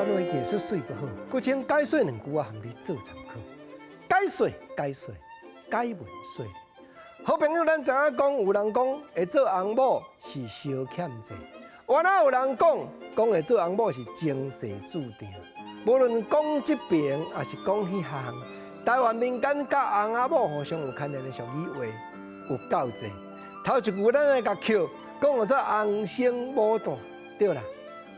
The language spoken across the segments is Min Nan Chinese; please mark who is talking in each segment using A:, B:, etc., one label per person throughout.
A: 灣話藝術媠閣好，閣請解說兩句啊，含你做參考。解說解說解文說理。好朋友，咱知影講，有人講會做翁某是相欠債，原來有人講講會做翁某是前世注定。無論講這邊抑是講彼項，台灣民間佮翁仔某互相有牽連的俗語話有夠濟。頭一句咱來共抾，講號做翁生某旦，對啦。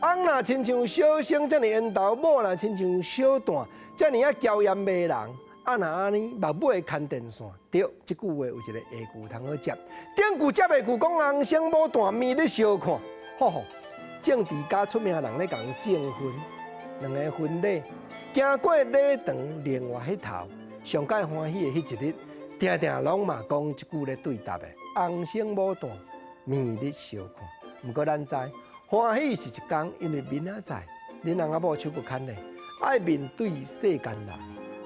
A: 翁若親像小生遮爾緣投，某若親像小旦遮爾仔嬌豔迷人。啊，若按呢目尾牽電線，對，這句話有一個下句通好接。頂句接下句講翁生某旦，明日相看，吼吼。政治家出名人咧共證婚，兩个婚禮行過禮堂，另外彼頭上蓋歡喜的彼一日，定定攏嘛講這句咧對答的，翁生某旦，明日相看。毋過咱知，歡喜是一工，因為明仔載，恁翁仔某手閣牽咧，愛面對世間人，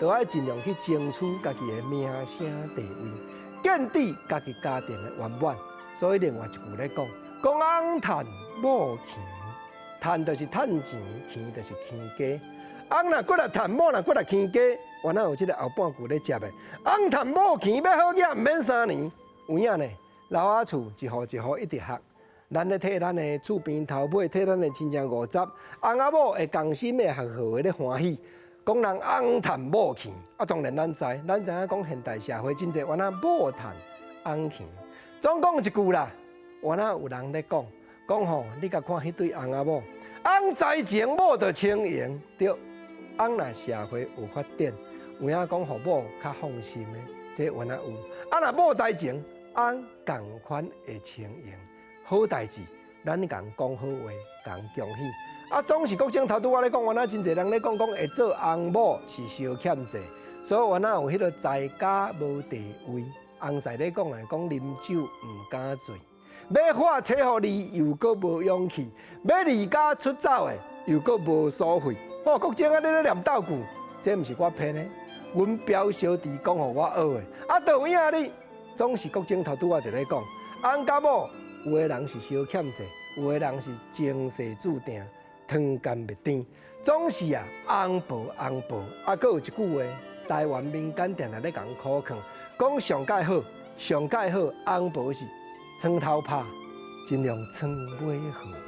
A: 就愛盡量去爭取家己的名聲地位，建立家己家庭的圓滿。所以另外一句咧講，講翁趁某錢，趁就是趁錢，錢就是錢家。翁若骨力趁，某若骨力錢家，原來有這个後半句咧接的。翁趁某錢欲好額毋免3年，有影呢？老仔厝一戶一戶一直學。咱咧替咱的厝邊頭尾，替咱的親情五十，翁仔某會仝心的學好的咧歡喜。講人翁趁某錢，啊，當然咱知，咱知影講現代社會真濟，原來某趁翁錢。總講一句啦，原來有人咧講，講吼，你共看彼對翁仔某，翁才情某就聰穎，對。翁若社會有發展，有影講予某較放心的，這原來有。啊，若某才情，翁仝款會聰穎。好代誌，咱共講好話，共恭喜。啊，總是國政頭拄仔咧講，原來真濟人咧講講會做翁某是相欠債，所以原來有彼个在家無地位。翁婿咧講的講啉酒毋敢醉，欲喝吹予你又閣無勇氣，欲離家出走的又閣無所謂。哦，國政啊，你咧念鬥句，這毋是我編的，阮表小弟講予我學的。啊，都有影你，總是國政頭拄仔就咧講，翁佮某有的人是相欠債，有的人是前世注定，糖甘蜜甜，總是啊，翁婆翁婆。啊，閣有一句話，台灣民間定定咧共苦勸，講上蓋好，上蓋好，翁婆是床頭拍，盡量床尾和。